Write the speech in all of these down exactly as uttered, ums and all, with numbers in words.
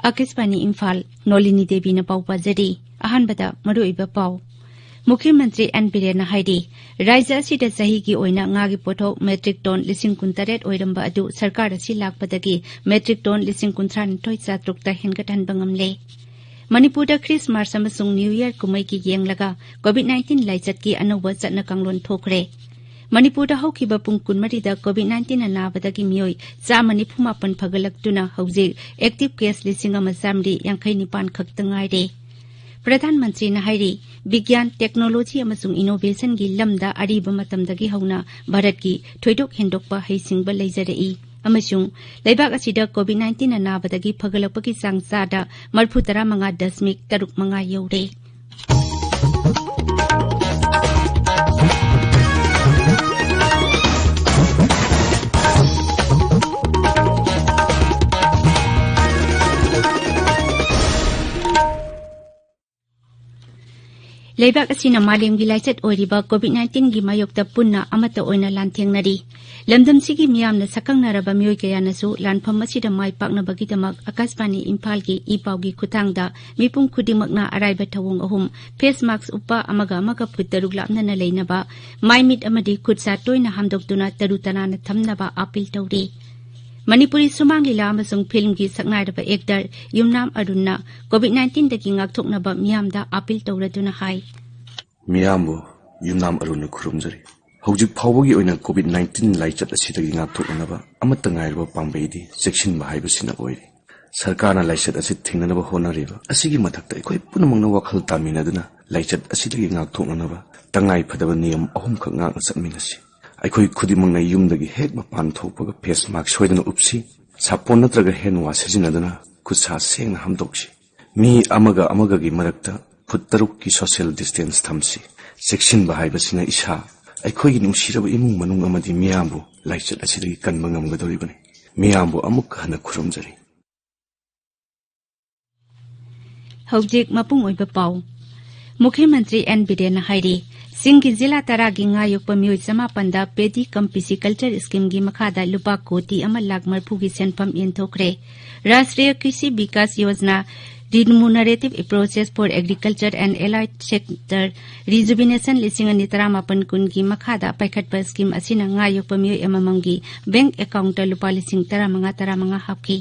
ꯑꯥꯀꯥꯁꯕꯥꯅꯤ ꯏꯝꯐꯥꯜ, ꯅꯣꯂꯤꯅꯤ ꯗꯦꯕꯤꯅ ꯄꯥꯎ ꯄꯥꯖꯔꯤ꯫ ꯑꯍꯥꯟꯕꯗ ꯃꯔꯨꯑꯣꯏꯕ ꯄꯥꯎ꯫ ꯃꯨꯈ꯭ꯌ ꯃꯟꯇ꯭ꯔꯤ ꯑꯦꯟ ꯕꯤꯔꯦꯟꯅ ꯍꯥꯏꯔꯤ, ꯔꯥꯖ꯭ꯌ ꯑꯁꯤꯗ ꯆꯍꯤꯒꯤ ꯑꯣꯏꯅ ꯉꯥꯒꯤ ꯄꯣꯠꯊꯣꯛ ꯃꯦꯇ꯭ꯔꯤꯛ ꯇꯣꯟ ꯂꯤꯁꯤꯡ ꯀꯨꯟꯇꯔꯦꯠ ꯑꯣꯏꯔꯝꯕ ꯑꯗꯨ ꯁꯔꯀꯥꯔ ꯑꯁꯤ ꯂꯥꯛꯄꯗꯒꯤ ꯃꯦꯇ꯭ꯔꯤꯛ ꯇꯣꯟ ꯂꯤꯁꯤꯡ ꯀꯨꯟꯊ꯭ꯔꯥꯅꯤꯊꯣꯏ ꯆꯥꯇ꯭ꯔꯨꯛꯇ ꯍꯦꯟꯒꯠꯍꯟꯕ ꯉꯝꯂꯦ꯫ ꯃꯅꯤꯄꯨꯔꯗ ꯈ꯭ꯔꯤꯁꯃꯥꯁ ꯑꯃꯁꯨꯡ ꯅ꯭ꯌꯨ ꯌꯔ ꯀꯨꯝꯍꯩꯒꯤ ꯌꯦꯡꯂꯒ ꯀꯣꯚꯤꯗ ꯅꯥꯏꯟꯇꯤꯟ ꯂꯥꯏꯆꯠꯀꯤ ꯑꯅꯧꯕ ꯆꯠꯅ ꯀꯥꯡꯂꯣꯟ ꯊꯣꯛꯈ꯭ꯔꯦ꯫ ꯃꯅꯤꯄꯨꯔꯗ ꯍꯧꯈꯤꯕ ꯄꯨꯡ ꯀꯨꯟꯃꯔꯤꯗ ꯀꯣꯚꯤꯗ ꯅꯥꯏꯟꯇꯤꯟꯅ ꯅꯥꯕꯗꯒꯤ ꯃꯤꯑꯣꯏ ꯆꯥꯝꯃ ꯅꯤꯐꯨ ꯃꯥꯄꯟ ꯐꯒꯠꯂꯛꯇꯨꯅ ꯍꯧꯖꯤꯛ ꯑꯦꯛꯇꯤꯚ ꯀꯦꯁ ꯂꯤꯁꯤꯡ ꯑꯃ ꯆꯥꯃꯔꯤ ꯌꯥꯡꯈꯩ ꯅꯤꯄꯥꯟ ꯈꯛꯇ ꯉꯥꯏꯔꯦ꯫ ꯄ꯭ꯔꯙꯥꯟ ꯃꯟꯇ꯭ꯔꯤꯅ ꯍꯥꯏꯔꯤ, ꯕꯤꯒ꯭ꯌꯥꯟ, ꯇꯦꯛꯅꯣꯂꯣꯖꯤ ꯑꯃꯁꯨꯡ ꯏꯅꯣꯚꯦꯁꯟꯒꯤ ꯂꯝꯗ ꯑꯔꯤꯕ ꯃꯇꯝꯗꯒꯤ ꯍꯧꯅ ꯚꯥꯔꯠꯀꯤ ꯊꯣꯏꯗꯣꯛ ꯍꯦꯟꯗꯣꯛꯄ ꯍꯩꯁꯤꯡꯕ ꯂꯩꯖꯔꯛꯏ ꯑꯃꯁꯨꯡ ꯂꯩꯕꯥꯛ ꯑꯁꯤꯗ ꯀꯣꯚꯤꯗ ꯅꯥꯏꯟꯇꯤꯟꯅ ꯅꯥꯕꯗꯒꯤ ꯐꯒꯠꯂꯛꯄꯒꯤ ꯆꯥꯡ ꯆꯥꯗ ꯃꯔꯤꯐꯨ ꯇꯔꯥꯃꯉꯥ ꯗꯁꯃꯤꯛ ꯇꯔꯨꯛ ꯃꯉꯥ ꯌꯧꯔꯦ꯫ ꯂꯩꯕꯥꯛ ꯑꯁꯤꯅ ꯃꯥꯂꯦꯝꯒꯤ ꯂꯥꯏꯆꯠ ꯑꯣꯏꯔꯤꯕ ꯀꯣꯚꯤꯗ ꯅꯥꯏꯟꯇꯤꯟꯒꯤ ꯃꯥꯌꯣꯛꯇ ꯄꯨꯟꯅ ꯑꯃꯠꯇ ꯑꯣꯏꯅ ꯂꯥꯟꯊꯦꯡꯅꯔꯤ꯫ ꯂꯝꯗꯝꯁꯤꯒꯤ ꯃꯤꯌꯥꯝꯅ ꯁꯛꯈꯪꯅꯔꯕ ꯃꯤꯑꯣꯏ ꯀꯌꯥꯅꯁꯨ ꯂꯥꯟꯐꯝ ꯑꯁꯤꯗ ꯃꯥꯏ ꯄꯥꯛꯅꯕꯒꯤꯗꯃꯛ ꯑꯥꯀꯥꯁꯕꯥꯅꯤ ꯏꯝꯐꯥꯜꯒꯤ ꯏ ꯄꯥꯎꯒꯤ ꯈꯨꯠꯊꯥꯡꯗ ꯃꯤꯄꯨꯝ ꯈꯨꯗꯤꯡꯃꯛꯅ ꯑꯔꯥꯏꯕ ꯊꯧꯑꯣꯡ ꯑꯍꯨꯝ, ꯐꯦꯁ ꯃꯥꯛꯁ ꯎꯞꯄ, ꯑꯃꯒ ꯑꯃꯒ ꯐꯨꯠ ꯇꯔꯨꯛ ꯂꯥꯞꯅꯅ ꯂꯩꯅꯕ, ꯃꯥꯏ ꯃꯤꯠ ꯑꯃꯗꯤ ꯈꯨꯠ ꯁꯥ ꯇꯣꯏꯅ ꯍꯥꯝꯗꯣꯛꯇꯨꯅ ꯇꯔꯨ ꯇꯅꯥꯟꯅ ꯊꯝꯅꯕ ꯑꯥꯄꯤꯜ ꯇꯧꯔꯤ꯫ ꯃꯅꯤꯄꯨꯔꯤ ꯁꯨꯃꯥꯡ ꯂꯤꯂꯥ ꯑꯃꯁꯨꯡ ꯐꯤꯜꯝꯒꯤ ꯁꯛꯅꯥꯏꯔꯕ ꯑꯦꯛꯇꯔ ꯌꯨꯝꯅꯥꯝ ꯑꯔꯨꯟꯅ ꯀꯣꯚꯤꯗ ꯅꯥꯏꯟꯇꯤꯟꯗꯒꯤ ꯉꯥꯛꯊꯣꯛꯅꯕ ꯃꯤꯌꯥꯝꯗ ꯑꯥꯄꯤꯜ ꯇꯧꯔꯗꯨꯅ ꯍꯥꯏ꯫ ꯃꯤꯌꯥꯝꯕꯨ ꯌꯨꯝꯅꯥꯝ ꯑꯔꯨꯟꯅ ꯈꯨꯔꯨꯝꯖꯔꯤ꯫ ꯍꯧꯖꯤꯛ ꯐꯥꯎꯕꯒꯤ ꯑꯣꯏꯅ ꯀꯣꯚꯤꯗ ꯅꯥꯏꯟꯇꯤꯟ ꯂꯥꯏꯆꯠ ꯑꯁꯤꯗꯒꯤ ꯉꯥꯛꯊꯣꯛꯅꯅꯕ ꯑꯃꯠꯇ ꯉꯥꯏꯔꯕ ꯄꯥꯝꯕꯩꯗꯤ ꯆꯦꯛꯁꯤꯟꯕ ꯍꯥꯏꯕꯁꯤꯅ ꯑꯣꯏꯔꯦ꯫ ꯁꯔꯀꯥꯔꯅ ꯂꯥꯏꯆꯠ ꯑꯁꯤ ꯊꯤꯡꯅꯅꯕ ꯍꯣꯠꯅꯔꯤꯕ ꯑꯁꯤꯒꯤ ꯃꯊꯛꯇ ꯑꯩꯈꯣꯏ ꯄꯨꯝꯅꯃꯛꯅ ꯋꯥꯈꯜ ꯇꯥꯃꯤꯟꯅꯗꯨꯅ ꯂꯥꯏꯆꯠ ꯑꯁꯤꯗꯒꯤ ꯉꯥꯛꯊꯣꯛꯅꯅꯕ ꯇꯉꯥꯏ ꯐꯗꯕ ꯅꯤꯌꯝ ꯑꯍꯨꯝꯈꯛ ꯉꯥꯛꯅ ꯆꯠꯃꯤꯟꯅꯁꯤ꯫ ꯑꯩꯈꯣꯏ ꯈꯨꯗꯤꯡꯃꯛꯅ ꯌꯨꯝꯗꯒꯤ ꯍꯦꯛ ꯃꯄꯥꯟ ꯊꯣꯛꯄꯒ ꯐꯦꯁ ꯃꯥꯛꯁ ꯁꯣꯏꯗꯅ ꯎꯞꯁꯤ꯫ ꯁꯥꯄꯣꯟ ꯅꯠꯇ꯭ꯔꯒ ꯍꯦꯟ ꯋꯥꯁ ꯁꯤꯖꯤꯟꯅꯗꯨꯅ ꯈꯨꯠ ꯁꯥ ꯁꯦꯡꯅ ꯍꯥꯝꯗꯣꯛꯁꯤ꯫ ꯃꯤ ꯑꯃꯒ ꯑꯃꯒꯒꯤ ꯃꯔꯛꯇ ꯐꯨꯠ ꯇꯔꯨꯛꯀꯤ ꯁꯣꯁꯤꯌꯦꯜ ꯗꯤꯁꯇꯦꯟꯁ ꯊꯝꯁꯤ꯫ ꯆꯦꯛꯁꯤꯟꯕ ꯍꯥꯏꯕꯁꯤꯅ ꯏꯁꯥ, ꯑꯩꯈꯣꯏꯒꯤ ꯅꯨꯡꯁꯤꯔꯕ ꯏꯃꯨꯡ ꯃꯅꯨꯡ ꯑꯃꯗꯤ ꯃꯤꯌꯥꯝꯕꯨ ꯂꯥꯏꯆꯠ ꯑꯁꯤꯗꯒꯤ ꯀꯟꯕ ꯉꯝꯒꯗꯧꯔꯤꯕꯅꯤ꯫ ꯃꯤꯌꯥꯝꯕꯨ ꯑꯃꯨꯛꯀ ꯍꯟꯅ ꯈꯨꯔꯨꯝꯖꯔꯤ꯫ ꯍꯧꯖꯤꯛ ꯃꯄꯨꯡ ꯑꯣꯏꯕ ꯄꯥꯎ꯫ ꯃꯨꯈ꯭ꯌ ꯃꯟꯇ꯭ꯔꯤ ꯑꯦꯟ ꯕꯤꯔꯦꯟꯅ ꯍꯥꯏꯔꯤ, ꯆꯤꯡꯒꯤ ꯖꯤꯂꯥ ꯇꯔꯥꯒꯤ ꯉꯥ ꯌꯣꯛꯄ ꯃꯤꯑꯣꯏ ꯆꯃꯥꯄꯟꯗ ꯄꯦꯗꯤ ꯀꯝ ꯄꯤꯁꯤꯀꯜꯆꯔ ꯁ꯭ꯀꯤꯝꯒꯤ ꯃꯈꯥꯗ ꯂꯨꯄꯥ ꯀꯣꯇꯤ ꯑꯃ ꯂꯥꯈ ꯃꯔꯐꯨꯒꯤ ꯁꯦꯟꯐꯝ ꯌꯦꯟꯊꯣꯛꯈ꯭ꯔꯦ꯫ ꯔꯥꯁꯇ꯭ꯔꯤꯌ ꯀ꯭ꯔꯤꯁꯤ Vikas Yojana Remunerative Approaches for Agriculture and Allied Sector Rejuvenation ꯂꯤꯁꯤꯡ ꯑꯅꯤ ꯇꯔꯥꯃꯥꯄꯟ ꯀꯨꯟꯒꯤ ꯃꯈꯥꯗ ꯄꯥꯏꯈꯠꯄ ꯁ꯭ꯀꯤꯝ ꯑꯁꯤꯅ ꯉꯥ ꯌꯣꯛꯄ ꯃꯤꯑꯣꯏ ꯑꯃꯃꯝꯒꯤ ꯕꯦꯡꯛ ꯑꯦꯀꯥꯎꯟꯇ ꯂꯨꯄꯥ ꯂꯤꯁꯤꯡ ꯇꯔꯥꯃꯉꯥ ꯇꯔꯥꯃꯉꯥ ꯍꯥꯞꯈꯤ꯫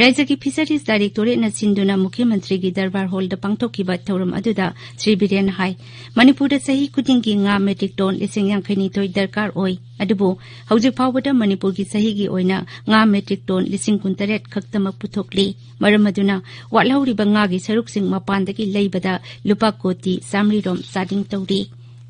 ꯔꯥꯖ꯭ꯌꯒꯤ ꯐꯤꯁꯔꯤꯁ ꯗꯥꯏꯔꯦꯛꯇꯣꯔꯦꯠꯅ ꯁꯤꯟꯗꯨꯅ ꯃꯨꯈ꯭ꯌ ꯃꯟꯇ꯭ꯔꯤꯒꯤ ꯗꯔꯕꯥꯔ ꯍꯣꯜꯗ ꯄꯥꯡꯊꯣꯛꯈꯤꯕ ꯊꯧꯔꯝ ꯑꯗꯨꯗ ꯁ꯭ꯔꯤ ꯕꯤꯔꯦꯟꯅ ꯍꯥꯏ, ꯃꯅꯤꯄꯨꯔꯗ ꯆꯍꯤ ꯈꯨꯗꯤꯡꯒꯤ ꯉꯥ ꯃꯦꯇ꯭ꯔꯤꯛ ꯇꯣꯟ ꯂꯤꯁꯤꯡ ꯌꯥꯡꯈꯩ ꯅꯤꯊꯣꯏ ꯗꯔꯀꯥꯔ ꯑꯣꯏ꯫ ꯑꯗꯨꯕꯨ ꯍꯧꯖꯤꯛ ꯐꯥꯎꯕꯗ ꯃꯅꯤꯄꯨꯔꯒꯤ ꯆꯍꯤꯒꯤ ꯑꯣꯏꯅ ꯉꯥ ꯃꯦꯇ꯭ꯔꯤꯛ ꯇꯣꯟ ꯂꯤꯁꯤꯡ ꯀꯨꯟꯇꯔꯦꯠ ꯈꯛꯇꯃꯛ ꯄꯨꯊꯣꯛꯂꯤ꯫ ꯃꯔꯝ ꯑꯗꯨꯅ ꯋꯥꯠꯍꯧꯔꯤꯕ ꯉꯥꯒꯤ ꯁꯔꯨꯛꯁꯤꯡ ꯃꯄꯥꯟꯗꯒꯤ ꯂꯩꯕꯗ ꯂꯨꯄꯥ ꯀꯣꯇꯤ ꯆꯥꯃꯔꯤ ꯔꯣꯝ ꯆꯥꯗꯤꯡ ꯇꯧꯔꯤ꯫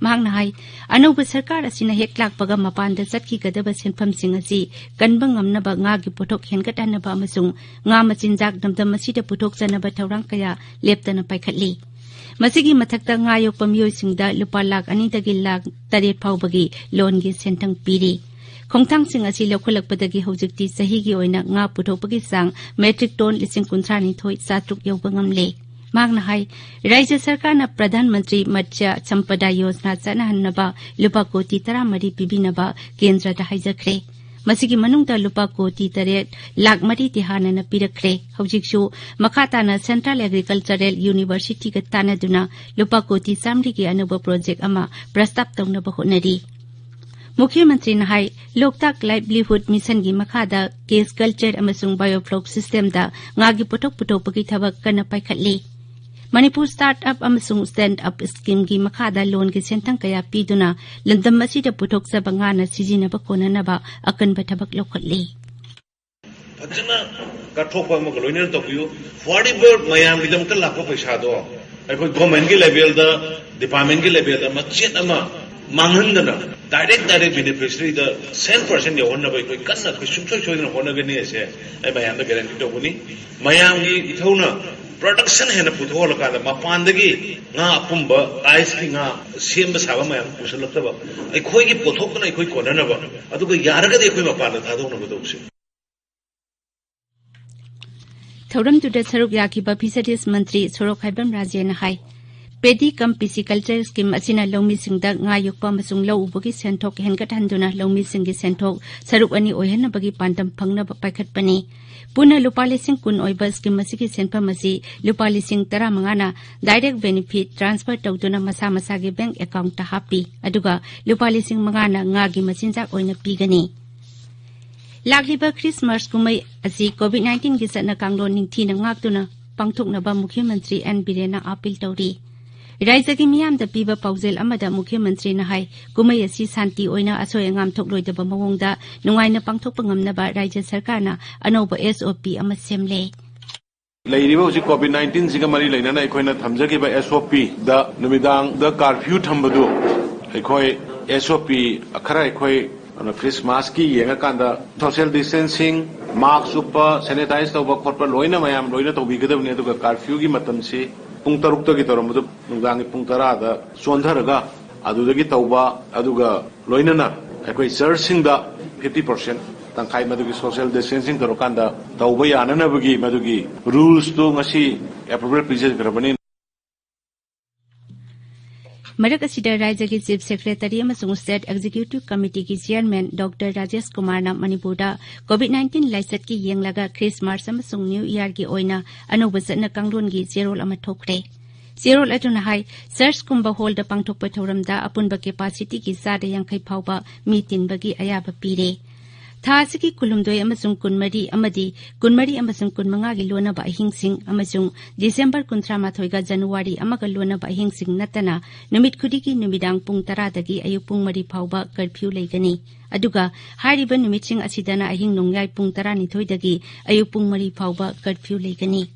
ꯃꯍꯥꯛꯅ ꯍꯥꯏ, ꯑꯅꯧꯕ ꯁꯔꯀꯥꯔ ꯑꯁꯤꯅ ꯍꯦꯛ ꯂꯥꯛꯄꯒ ꯃꯄꯥꯟꯗ ꯆꯠꯈꯤꯒꯗꯕ ꯁꯦꯟꯐꯝꯁꯤꯡ ꯑꯁꯤ ꯀꯟꯕ ꯉꯝꯅꯕ ꯉꯥꯒꯤ ꯄꯣꯠꯊꯣꯛ ꯍꯦꯟꯒꯠꯍꯟꯅꯕ ꯑꯃꯁꯨꯡ ꯉꯥ ꯃꯆꯤꯟꯖꯥꯛ ꯂꯝꯗꯝ ꯑꯁꯤꯗ ꯄꯨꯊꯣꯛꯆꯅꯕ ꯊꯧꯔꯥꯡ ꯀꯌꯥ ꯂꯦꯞꯇꯅ ꯄꯥꯏꯈꯠꯂꯤ꯫ ꯃꯁꯤꯒꯤ ꯃꯊꯛꯇ ꯉꯥ ꯌꯣꯛꯄ ꯃꯤꯑꯣꯏꯁꯤꯡꯗ ꯂꯨꯄꯥ ꯂꯥꯈ ꯑꯅꯤꯗꯒꯤ ꯂꯥꯈ ꯇꯔꯦꯠ ꯐꯥꯎꯕꯒꯤ ꯂꯣꯟꯒꯤ ꯁꯦꯟꯊꯪ ꯄꯤꯔꯤ꯫ ꯈꯣꯡꯊꯥꯡꯁꯤꯡ ꯑꯁꯤ ꯂꯧꯈꯠꯂꯛꯄꯗꯒꯤ ꯍꯧꯖꯤꯛꯇꯤ ꯆꯍꯤꯒꯤ ꯑꯣꯏꯅ ꯉꯥ ꯄꯨꯊꯣꯛꯄꯒꯤ ꯆꯥꯡ ꯃꯦꯇ꯭ꯔꯤꯛ ꯇꯣꯟ ꯂꯤꯁꯤꯡ ꯀꯨꯟꯊ꯭ꯔꯥ ꯅꯤꯊꯣꯏ ꯆꯥꯇ꯭ꯔꯨꯛ ꯌꯧꯕ ꯉꯝꯂꯦ꯫ ꯃꯍꯥꯛꯅ ꯍꯥꯏ, ꯔꯥꯖ꯭ꯌ ꯁꯔꯀꯥꯔꯅ ꯄ꯭ꯔꯙꯥꯟ ꯃꯟꯇ꯭ꯔꯤ ꯃꯠꯁ꯭ꯌ ꯁꯝꯄꯗꯥ ꯌꯣꯖꯅꯥ ꯆꯠꯅꯍꯟꯅꯕ ꯂꯨꯄꯥ ꯀꯣꯇꯤ ꯇꯔꯥꯃꯔꯤ ꯄꯤꯕꯤꯅꯕ ꯀꯦꯟꯗ꯭ꯔꯗ ꯍꯥꯏꯖꯈ꯭ꯔꯦ꯫ ꯃꯁꯤꯒꯤ ꯃꯅꯨꯡꯗ ꯂꯨꯄꯥ ꯀꯣꯇꯤ ꯇꯔꯦꯠ ꯂꯥꯈ ꯃꯔꯤꯗꯤ ꯍꯥꯟꯅꯅ ꯄꯤꯔꯛꯈ꯭ꯔꯦ꯫ ꯍꯧꯖꯤꯛꯁꯨ ꯃꯈꯥ ꯇꯥꯅ ꯁꯦꯟꯇ꯭ꯔꯦꯜ ꯑꯦꯒ꯭ꯔꯤꯀꯜꯆꯔꯦꯜ ꯌꯨꯅꯤꯚꯔꯁꯤꯇꯤꯒ ꯇꯥꯟꯅꯗꯨꯅ ꯂꯨꯄꯥ ꯀꯣꯇꯤ ꯆꯥꯃꯔꯤꯒꯤ ꯑꯅꯧꯕ ꯄ꯭ꯔꯣꯖꯦꯛ ꯑꯃ ꯄ꯭ꯔꯁꯇꯥꯞ ꯇꯧꯅꯕ ꯍꯣꯠꯅꯔꯤ꯫ ꯃꯨꯈ꯭ꯌ ꯃꯟꯇ꯭ꯔꯤꯅ ꯍꯥꯏ, ꯂꯣꯛꯇꯥꯛ ꯂꯥꯏꯚꯂꯤꯍꯨꯗ ꯃꯤꯁꯟꯒꯤ ꯃꯈꯥꯗ ꯀꯦꯖ ꯀꯜꯆꯔ ꯑꯃꯁꯨꯡ ꯕꯥꯏꯑꯣꯐ꯭ꯂꯣꯛ ꯁꯤꯁꯇꯦꯝꯗ ꯉꯥꯒꯤ ꯄꯣꯠꯊꯣꯛ ꯄꯨꯊꯣꯛꯄꯒꯤ ꯊꯕꯛ ꯀꯟꯅ ꯄꯥꯏꯈꯠꯂꯤ꯫ ꯃꯅꯤꯄꯨꯔ ꯁ꯭ꯇꯥꯔꯠ ꯑꯞ ꯑꯃꯁꯨꯡ ꯁ꯭ꯇꯦꯟꯗ ꯑꯞ ꯁ꯭ꯀꯤꯝꯒꯤ ꯃꯈꯥꯗ ꯂꯣꯟꯒꯤ ꯁꯦꯟꯊꯪ ꯀꯌꯥ ꯄꯤꯗꯨꯅ ꯂꯝꯗꯝ ꯑꯁꯤꯗ ꯄꯨꯊꯣꯛꯆꯕ ꯉꯥꯅ ꯁꯤꯖꯤꯟꯅꯕ ꯀꯣꯟꯅꯅꯕ ꯑꯀꯟꯕ ꯊꯕꯛ ꯂꯧꯈꯠꯂꯤ꯫ ꯐꯖꯅ ꯀꯠꯊꯣꯛꯄ ꯑꯃꯒ ꯂꯣꯏꯅꯅ ꯇꯧꯕꯤꯌꯨ꯫ ꯐꯣꯔꯤꯕꯔ ꯃꯌꯥꯝꯒꯤꯗꯃꯛꯇ ꯂꯥꯛꯄ ꯄꯩꯁꯥꯗꯣ ꯑꯩꯈꯣꯏ ꯒꯣꯔꯃꯦꯟꯒꯤ ꯂꯦꯚꯦꯜꯗ, ꯗꯤꯄꯥꯔꯠꯃꯦꯟꯒꯤ ꯂꯦꯚꯦꯜꯗ ꯃꯆꯦꯠ ꯑꯃ ꯃꯥꯡꯍꯟꯗꯅ ꯗꯥꯏꯔꯦꯛ ꯗꯥꯏꯔꯦꯛ ꯕꯦꯅꯤꯐꯤꯁꯔꯤꯗ ꯁꯦꯟ ꯄꯔꯁꯦꯟ ꯌꯧꯍꯟꯅꯕ ꯑꯩꯈꯣꯏ ꯀꯟꯅ, ꯑꯩꯈꯣꯏ ꯁꯨꯡꯁꯣꯏ ꯁꯣꯏꯗꯅ ꯍꯣꯠꯅꯒꯅꯤ ꯍꯥꯏꯁꯦ ꯑꯩ ꯃꯌꯥꯝꯗ ꯒꯦꯔꯦꯟꯇꯤ ꯇꯧꯕꯅꯤ꯫ ꯃꯌꯥꯝꯒꯤ ꯏꯊꯧꯅ ꯄ꯭ꯔꯗꯛꯁꯟ ꯍꯦꯟꯅ ꯄꯨꯊꯣꯛꯍꯜꯂꯀꯥꯟꯗ ꯃꯄꯥꯟꯗꯒꯤ ꯉꯥ ꯑꯄꯨꯝꯕ, ꯑꯥꯏꯁꯀꯤ ꯉꯥ ꯁꯦꯝꯕ ꯁꯥꯕ ꯃꯌꯥꯝ ꯄꯨꯁꯜꯂꯛꯇꯕ, ꯑꯩꯈꯣꯏꯒꯤ ꯄꯣꯠꯊꯣꯛꯇꯨꯅ ꯑꯩꯈꯣꯏ ꯀꯣꯟꯅꯅꯕ, ꯑꯗꯨꯒ ꯌꯥꯔꯒꯗꯤ ꯑꯩꯈꯣꯏ ꯃꯄꯥꯟꯗ ꯊꯥꯗꯣꯛꯅꯕ ꯇꯧꯁꯤ꯫ ꯊꯧꯔꯝꯗꯨꯗ ꯁꯔꯨꯛ ꯌꯥꯈꯤꯕ ꯐꯤꯁꯔꯤꯁ ꯃꯟꯇ꯭ꯔꯤ ꯁꯣꯔꯣꯛꯈꯥꯏꯕꯝ ꯔꯥꯖꯦꯅ ꯍꯥꯏ, Paddy cum Pisciculture Scheme ꯑꯁꯤꯅ ꯂꯧꯃꯤꯁꯤꯡꯗ ꯉꯥ ꯌꯣꯛꯄ ꯑꯃꯁꯨꯡ ꯂꯧ ꯎꯕꯒꯤ ꯁꯦꯟꯊꯣꯛ ꯍꯦꯟꯒꯠꯍꯟꯗꯨꯅ ꯂꯧꯃꯤꯁꯤꯡꯒꯤ ꯁꯦꯟꯊꯣꯛ ꯁꯔꯨꯛ ꯑꯅꯤ ꯑꯣꯏꯍꯟꯅꯕꯒꯤ ꯄꯥꯟꯗꯝ ꯐꯪꯅꯕ ꯄꯥꯏꯈꯠꯄꯅꯤ꯫ ꯄꯨꯟꯅ ꯂꯨꯄꯥ ꯂꯤꯁꯤꯡ ꯀꯨꯟ ꯑꯣꯏꯕ scheme ꯑꯁꯤꯒꯤ ꯁꯦꯟꯐꯝ ꯑꯁꯤ ꯂꯨꯄꯥ ꯂꯤꯁꯤꯡ ꯇꯔꯥꯃꯉꯥꯅ direct benefit transfer ꯇꯧꯗꯨꯅ ꯃꯁꯥ ꯃꯁꯥꯒꯤ bank account ꯇ ꯍꯥꯞꯄꯤ, ꯑꯗꯨꯒ ꯂꯨꯄꯥ ꯂꯤꯁꯤꯡ ꯃꯉꯥꯅ ꯉꯥꯒꯤ ꯃꯆꯤꯟꯖꯥꯛ ꯑꯣꯏꯅ ꯄꯤꯒꯅꯤ꯫ ꯂꯥꯛꯂꯤꯕ Christmas ꯀꯨꯝꯍꯩ ꯑꯁꯤ COVID nineteen ꯒꯤ ꯆꯠꯅ ꯀꯥꯡꯂꯣꯟ ꯅꯤꯡꯊꯤꯅ ꯉꯥꯛꯇꯨꯅ ꯄꯥꯡꯊꯣꯛꯅꯕ ꯃꯨꯈ꯭ꯌ ꯃꯟꯇ꯭ꯔꯤ ꯑꯦꯟ ꯕꯤꯔꯦꯟꯅ appeal ꯇꯧꯔꯤ꯫ ꯔꯥꯏꯖꯒꯤ ꯃꯤꯌꯥꯝꯗ ꯄꯤꯕ ꯄꯥꯎꯖꯦꯜ ꯑꯃꯗ ꯃꯨꯈ꯭ꯌ ꯃꯟꯇ꯭ꯔꯤꯅ ꯍꯥꯏ, ꯀꯨꯝꯍꯩ ꯑꯁꯤ ꯁꯥꯟꯇꯤ ꯑꯣꯏꯅ ꯑꯁꯣꯏ ꯑꯉꯥꯝ ꯊꯣꯛꯂꯣꯏꯗꯕ ꯃꯑꯣꯡꯗ ꯅꯨꯡꯉꯥꯏꯅ ꯄꯥꯡꯊꯣꯛꯄ ꯉꯝꯅꯕ ꯔꯥꯏꯖ ꯁꯔꯀꯥꯔꯅ ꯑꯅꯧꯕ S O P ꯑꯃ ꯁꯦꯝꯂꯦ꯫ ꯂꯩꯔꯤꯕ ꯍꯧꯖꯤꯛ COVID nineteen ꯁꯤꯒ ꯃꯔꯤ ꯂꯩꯅꯅ ꯑꯩꯈꯣꯏꯅ ꯊꯝꯖꯈꯤꯕ S O P ꯗ ꯅꯨꯃꯤꯗꯥꯡꯗ curfew ꯊꯝꯕꯗꯨ ꯑꯩꯈꯣꯏ S O P ꯈꯔ ꯑꯩꯈꯣꯏ ꯑꯗꯨꯅ Christmas ꯀꯤ ꯌꯦꯡꯉꯀꯥꯟꯗ social distancing, mask ꯎꯞꯄ, sanitize ꯇꯧꯕ ꯈꯣꯠꯄ ꯂꯣꯏꯅ ꯃꯌꯥꯝ ꯂꯣꯏꯅ ꯇꯧꯕꯤꯒꯗꯕꯅꯤ꯫ ꯑꯗꯨꯒ curfew ꯒꯤ ꯃꯇꯝꯁꯤ ꯄꯨꯡ ꯇꯔꯨꯛꯇꯒꯤ ꯇꯧꯔꯝꯕꯗꯨ ꯅꯨꯡꯗꯥꯡꯒꯤ ꯄꯨꯡ ꯇꯔꯥꯗ ꯆꯣꯟꯊꯔꯒ ꯑꯗꯨꯗꯒꯤ ꯇꯧꯕ, ꯑꯗꯨꯒ ꯂꯣꯏꯅꯅ ꯑꯩꯈꯣꯏ church ꯁꯤꯡꯗ fifty percent, ꯇꯪꯈꯥꯏ ꯃꯗꯨꯒꯤ social distancing ꯇꯧꯔꯀꯥꯟꯗ ꯇꯧꯕ ꯌꯥꯅꯅꯕꯒꯤ ꯃꯗꯨꯒꯤ rules ꯇꯨ ꯉꯁꯤ approval ꯄꯤꯖꯈ꯭ꯔꯕꯅꯤ꯫ ꯃꯔꯛ ꯑꯁꯤꯗ ꯔꯥꯏꯖꯒꯤ Chief Secretary ꯑꯃꯁꯨꯡ State Executive Committee ꯒꯤ Chairman ꯗꯣꯛꯇꯔ ꯔꯥꯖꯦꯁ ꯀꯨꯃꯥꯔꯅ ꯃꯅꯤꯄꯨꯔꯗ COVID nineteen ꯂꯥꯏꯆꯠꯀꯤ ꯌꯦꯡꯂꯒ Christmas ꯑꯃꯁꯨꯡ New Year ꯒꯤ ꯑꯣꯏꯅ ꯑꯅꯧꯕ ꯆꯠꯅ ꯀꯥꯡꯂꯣꯟꯒꯤ ꯆꯦꯔꯣꯜ ꯑꯃ ꯊꯣꯛꯈ꯭ꯔꯦ꯫ ꯆꯦꯔꯣꯜ ꯑꯗꯨꯅ ꯍꯥꯏ, church ꯀꯨꯝꯕ hall ꯗ ꯄꯥꯡꯊꯣꯛꯄ ꯊꯧꯔꯝꯗ ꯑꯄꯨꯟꯕ capacity ꯒꯤ ꯆꯥꯗ ꯌꯥꯡꯈꯩ ꯐꯥꯎꯕ ꯃꯤ ꯇꯤꯟꯕꯒꯤ ꯑꯌꯥꯕ ꯄꯤꯔꯦ꯫ ꯊꯥ ꯑꯁꯤꯒꯤ ꯀꯨꯟꯍꯨꯝꯗꯣꯏ ꯑꯃꯁꯨꯡ ꯀꯨꯟꯃꯔꯤ ꯑꯃꯗꯤ ꯀꯨꯟꯃꯔꯤ ꯑꯃꯁꯨꯡ ꯀꯨꯟꯃꯉꯥꯒꯤ ꯂꯣꯟꯅꯕ ꯑꯍꯤꯡꯁꯤꯡ ꯑꯃꯁꯨꯡ December ꯀꯨꯟꯊ꯭ꯔꯥ ꯃꯥꯊꯣꯏꯒ January ꯑꯃꯒ ꯂꯣꯟꯅꯕ ꯑꯍꯤꯡꯁꯤꯡ ꯅꯠꯇꯅ ꯅꯨꯃꯤꯠ ꯈꯨꯗꯤꯡꯒꯤ ꯅꯨꯃꯤꯗꯥꯡ ꯄꯨꯡ ꯇꯔꯥꯗꯒꯤ ꯑꯌꯨꯛ ꯄꯨꯡ ꯃꯔꯤ ꯐꯥꯎꯕ curfew ꯂꯩꯒꯅꯤ꯫ ꯑꯗꯨꯒ ꯍꯥꯏꯔꯤꯕ ꯅꯨꯃꯤꯠꯁꯤꯡ ꯑꯁꯤꯗꯅ ꯑꯍꯤꯡ ꯅꯣꯡꯌꯥꯏ ꯄꯨꯡ ꯇꯔꯥꯅꯤꯊꯣꯏꯗꯒꯤ ꯑꯌꯨꯛ ꯄꯨꯡ ꯃꯔꯤ ꯐꯥꯎꯕ curfew ꯂꯩꯒꯅꯤ꯫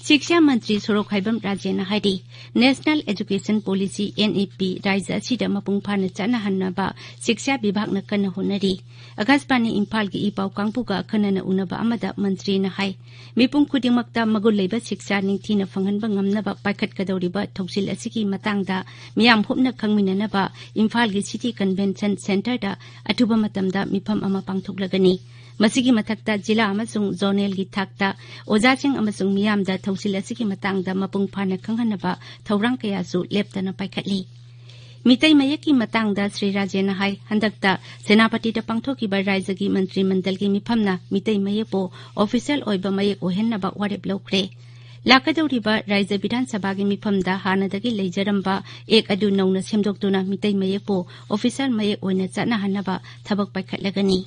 ꯁꯤꯛꯁꯥ ꯃꯟꯇ꯭ꯔꯤ ꯁꯣꯔꯣꯛ ꯈꯥꯏꯕꯝ ꯔꯥꯖꯦꯟꯅ ꯍꯥꯏꯔꯤ, National Education Policy, N E P, ꯔꯥꯏꯖ꯭ꯌ ꯑꯁꯤꯗ ꯃꯄꯨꯡ ꯐꯥꯅ ꯆꯠꯅꯍꯟꯅꯕ ꯁꯤꯛꯁꯥ ꯕꯤꯚꯥꯒꯅ ꯀꯟꯅ ꯍꯣꯠꯅꯔꯤ꯫ ꯑꯀꯥꯁꯕꯥꯅꯤ ꯏꯝꯐꯥꯜꯒꯤ ꯏ ꯄꯥꯎ ꯀꯥꯡꯕꯨꯒ ꯑꯈꯟꯅꯅ ꯎꯅꯕ ꯑꯃꯗ ꯃꯟꯇ꯭ꯔꯤꯅ ꯍꯥꯏ, ꯃꯤꯄꯨꯝ ꯈꯨꯗꯤꯡꯃꯛꯇ ꯃꯒꯨꯟ ꯂꯩꯕ ꯁꯤꯛꯁꯥ ꯅꯤꯡꯊꯤꯅ ꯐꯪꯍꯟꯕ ꯉꯝꯅꯕ ꯄꯥꯏꯈꯠꯀꯗꯧꯔꯤꯕ ꯊꯧꯁꯤꯜ ꯑꯁꯤꯒꯤ ꯃꯇꯥꯡꯗ ꯃꯤꯌꯥꯝ ꯍꯨꯞꯅ ꯈꯪꯃꯤꯟꯅꯅꯕ ꯏꯝꯐꯥꯜꯒꯤ City Convention Centre ꯗ ꯑꯊꯨꯕ ꯃꯇꯝꯗ ꯃꯤꯐꯝ ꯑꯃ ꯄꯥꯡꯊꯣꯛꯂꯒꯅꯤ꯫ ꯃꯁꯤꯒꯤ ꯃꯊꯛꯇ ꯖꯤꯂꯥ ꯑꯃꯁꯨꯡ zonal ꯒꯤ ꯊꯥꯛꯇ ꯑꯣꯖꯥꯁꯤꯡ ꯑꯃꯁꯨꯡ ꯃꯤꯌꯥꯝꯗ ꯊꯧ ꯀꯥꯎꯟꯁꯤꯜ ꯑꯁꯤꯒꯤ ꯃꯇꯥꯡꯗ ꯃꯄꯨꯡ ꯐꯥꯅ ꯈꯪꯍꯟꯅꯕ ꯊꯧꯔꯥꯡ ꯀꯌꯥꯁꯨ ꯂꯦꯞꯇꯅ ꯄꯥꯏꯈꯠꯂꯤ꯫ ꯃꯤꯇꯩ ꯃꯌꯦꯛꯀꯤ ꯃꯇꯥꯡꯗ ꯁ꯭ꯔꯤ ꯔꯥꯖꯦꯟꯅ ꯍꯥꯏ, ꯍꯟꯗꯛꯇ ꯁꯦꯅꯥꯄꯇꯤꯗ ꯄꯥꯡꯊꯣꯛꯈꯤꯕ ꯔꯥꯏꯖꯒꯤ ꯃꯟꯇ꯭ꯔꯤ ꯃꯟꯗꯜꯒꯤ ꯃꯤꯐꯝꯅ ꯃꯤꯇꯩ ꯃꯌꯦꯛꯄꯨ ꯑꯣꯐꯤꯁꯤꯌꯦꯜ ꯑꯣꯏꯕ ꯃꯌꯦꯛ ꯑꯣꯏꯍꯟꯅꯕ ꯋꯥꯔꯦꯞ ꯂꯧꯈ꯭ꯔꯦ꯫ ꯂꯥꯛꯀꯗꯧꯔꯤꯕ ꯔꯥꯏꯖ ꯕꯤꯙꯥꯟ ꯁꯚꯥꯒꯤ ꯃꯤꯐꯝꯗ ꯍꯥꯟꯅꯗꯒꯤ ꯂꯩꯖꯔꯝꯕ ꯑꯦꯛ ꯑꯗꯨ ꯅꯧꯅ ꯁꯦꯝꯗꯣꯛꯇꯨꯅ ꯃꯤꯇꯩ ꯃꯌꯦꯛꯄꯨ ꯑꯣꯐꯤꯁꯤꯌꯦꯜ ꯃꯌꯦꯛ ꯑꯣꯏꯅ ꯆꯠꯅꯍꯟꯅꯕ ꯊꯕꯛ ꯄꯥꯏꯈꯠꯂꯒꯅꯤ꯫